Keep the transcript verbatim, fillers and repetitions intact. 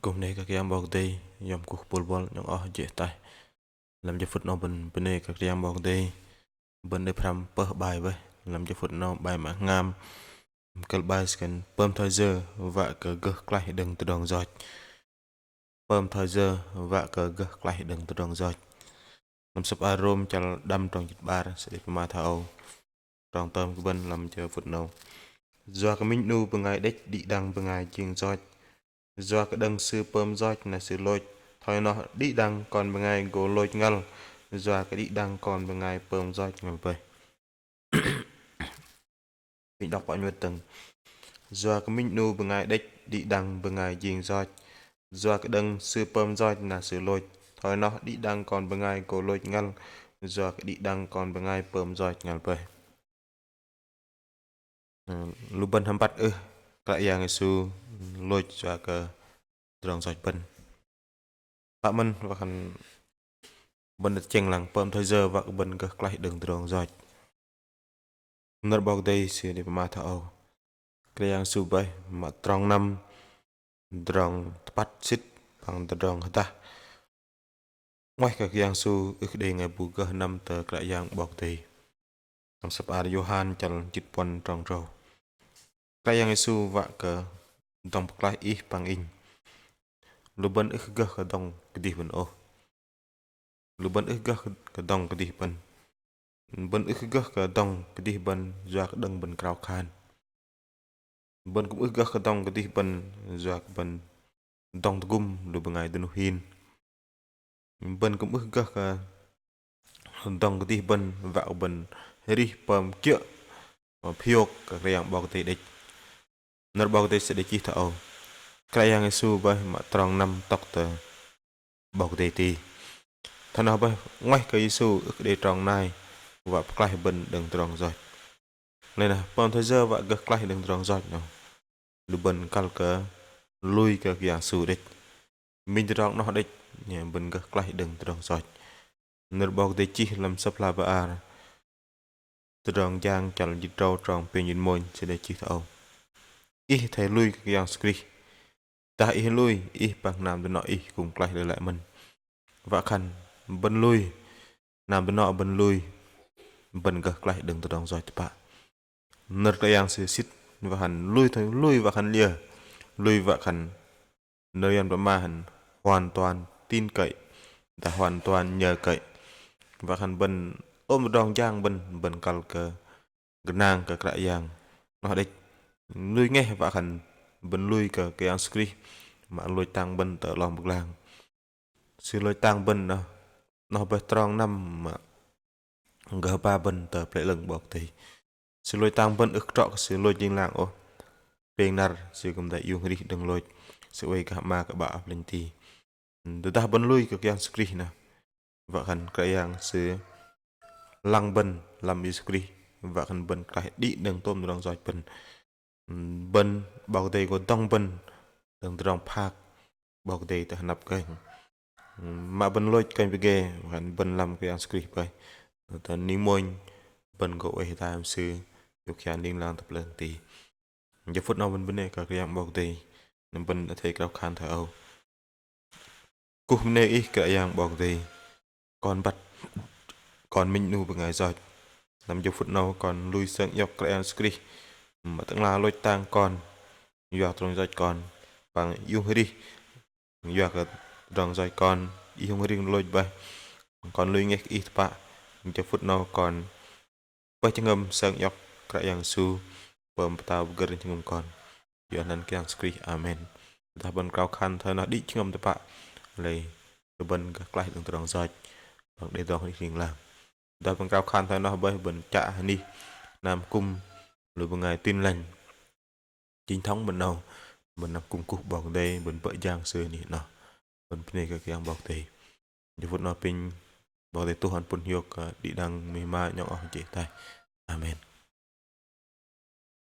Kŭm bơnê kơ Kră Yang 'Bok Kei-Dei, yom kuh bôl bôl nhŏng oh jê̆ ataih. Lăm jơ phŭt 'nâu bơ̆n bơnê kơ Kră Yang 'Bok Kei-Dei, bơ̆n đei pơhrăm pơh bai bơih. Lăm jơ phŭt 'nâu bai mă hngam, kơ̆l bai sư khan pơm thoi yơ wă kơ gơh klaih đơ̆ng tơdrong yoch. Pơm thoi yơ wă kơ gơh klaih đơ̆ng tơdrong yoch. Lăm sơ̆p ar Rôm chăl đăm trong jĭt 'bar, sư đei pơma thoi âu. Trong tơm kơ bơ̆n lăm jơ phŭt 'nâu. Yua kơ minh 'nu bơngai đĕch đĭ đăng bơngai jing yoch. Yua kơ đơ̆ng sư pơm yoch na sư lôch. Thoi noh đĭ đăng kon bơngai gô lôch ngăl. Yua kơ đĭ đăng kon bơngai pơm yoch ngăl bơih. Minh đọc pă nhuăt dơ̆ng. Yua kơ minh 'nu bơngai đĕch đĭ đăng bơngai jing yoch. Yua kơ đơ̆ng sư pơm yoch na sư lôch. Thoi noh đĭ đăng kon bơngai gô lôch ngăl. Yua kơ đĭ đăng kon bơngai pơm yoch ngăl bơih. Lu bơ̆n hăm băt ưh Kră Yang Yêsu lôch yua kơ tơdrong yoch bơ̆n. Pă mơ̆n wă khan bơ̆n đei tơchĕng lăng pơm thoi yơ wă kơ bơ̆n gơh klaih đơ̆ng tơdrong yoch. Nơ̆r 'Bok Kei-Dei sư đei pơma thoi âu. Kră Yang Yêsu bơih mă trong năm, tơdrong tơpăt sĭt păng tơdrong hơdah. 'Nguaih kơ Kră Yang Yêsu ưh kơ đei bơngai bu gơh năm tơ Kră Yang 'Bok Kei-Dei. Lăm sơ̆p ar Yôhan chăl jĭt puăn trong tơdrâu. Kră Yang Yêsu wă kơ dŏng pơklaih ih păng inh. Lu bơ̆n ưh kơ gơh kơ dŏng kơdih bơ̆n ôh. Lu bơ̆n ưh kơ gơh kơ dŏng kơdih bơ̆n. Bơ̆n ưh kơ gơh kơ dŏng kơdih bơ̆n yua kơ đơ̆ng bơ̆n krao khan. Bơ̆n kŭm ưh kơ gơh kơ dŏng kơdih bơ̆n yua kơ bơ̆n dŏng tơgŭm lu bơngai dơnuh hin. Bơ̆n kŭm ưh kơ gơh kơ dŏng kơdih bơ̆n wă kơ bơ̆n arih pơm kiơ̆, pơhiôk kơ Kră Yang 'Bok Kei-Dei đĕch. Nơ̆r 'Bok Kei-Dei sư đei chih thoi âu. Kră Yang Yêsu bơih mă trong năm tŏk tơ 'Bok Kei-Dei ti. Thoi noh bơih 'nguaih kơ Yêsu ưh kơ đei trong nai wă pơklaih bơ̆n đơ̆ng tơdrong yoch. Lei na pơm thoi yơ wă gơh klaih đơ̆ng tơdrong yoch 'nâu. Lu bơ̆n kăl kơ lui kơ Kră Yang Yêsu đĕch. Minh tơdrong 'noh đĕch, bơ̆n gơh klaih đơ̆ng tơdrong yoch. Nơ̆r 'Bok Kei-Dei chih lăm sơ̆p hla bơar Tơdrong Jang chăl jĭt tơdrâu trong pêng jĭt mônh sư đei chih thoi âu. Ih athei lui kơ Kră Yang Yêsu Krist. Dah ih lui, ih păng hnam dơnŏ ih kư̆m klaih lei lăi mơ̆n. Wă khan bơ̆n lui, hnam dơnŏ bơ̆n lui, bơ̆n gơh klaih đơ̆ng tơdrong yoch tơpă. Nơ̆r Kră Yang sư sĭt, wă khan lui thoi, lui wă khan liơ, lui wă khan nơ̆r Yuăn pơma khan hoàn toàn tin cậy, dah hoàn toàn nhờ cậy. Wă khan bơ̆n tôm tơdrong jang bơ̆n, bơ̆n kăl kơ gơnang kơ Kră Yang. 'Noh đĕch, lui ngeh wă khan bơ̆n lui kơ Kră Yang Yêsu Krist, mă lôch tang bơ̆n tơ 'long pơglang. Sư lôch tang bơ̆n 'noh, 'noh bơih trong năm mă gơh ba bơ̆n tơ Plei 'Lơ̆ng 'Bok Kei-Dei. Sư lôch tang bơ̆n ưh kơ trŏ kơ sư lôch ling lang ôh. Pêng năr sư kư̆m đei iung arih đơ̆ng lôch, sư oei gah 'ma kơ 'Bă plĕnh ti. Tơdah bơ̆n lui kơ Kră Yang Yêsu Krist 'noh, wă khan Kră Yang sư lăng bơ̆n lăm Yêsu Krist, wă khan bơ̆n klaih đĭ đơ̆ng tôm tơdrong yoch bơ̆n. Bơ̆n 'Bok Kei-Dei gô dŏng bơ̆n đơ̆ng tơdrong phak 'Bok Kei-Dei tơ hơnăp kơnh. Mă bơ̆n lôch kơnh pơgê, wă khan bơ̆n lăm Kră Yang Yêsu Krist bơih, tơ ning mônh bơ̆n gô oei hơdai hăm Sư, hiôk hian ling lang tơ Plei 'Lơ̆ng ti. Jơ phŭt 'nâu bơ̆n bơnê kơ Kră Yang 'Bok Kei-Dei, bơ̆n athei krao khan thoi âu. Kuh bơnê Ih Kră Yang 'Bok Kei-Dei, kon băt kon minh 'nu bơngai yoch. Lăm jơ phŭt 'nâu kon lui sơng iŏk Kră Yang Yêsu Krist, mă Tơ'ngla lôch tang kon yua tơdrong yoch kon, păng iung arih yua kơ tơdrong yoch kon, iung arih lôch bơih. Kon lui ngeh kơ Ih tơpă. Jơ phŭt 'nâu kon pơih jơhngơ̆m sơng iŏk Kră Yang Yêsu pơm Pơtao pơgơ̆r jơhngơ̆m kon. Yua anăn Kră Yang Yêsu Krist. Amen. Tơdah bơ̆n krao khan thoi noh đĭ jơhngơ̆m tơpă, lei lu bơ̆n gơh klaih đơ̆ng tơdrong yoch, păng đei tơdrong arih ling lang. Tơdah bơ̆n krao khan thoi noh bơih, bơ̆n chă hơnih năm kŭm lu bơngai Tin Lành Chính Thống bơ̆n 'nâu, bơ̆n năm kŭm kuh 'Bok Kei-Dei, bơ̆n bơ̆ jang Sư hơnih 'noh. Bơ̆n bơnê kơ Kră Yang 'Bok Kei-Dei. Jơ phŭt 'nâu apinh 'Bok Kei-Dei tuh ăn pŭn hiôk kơ đĭ đăng mih ma nhŏng oh jê̆ ataih. Amen.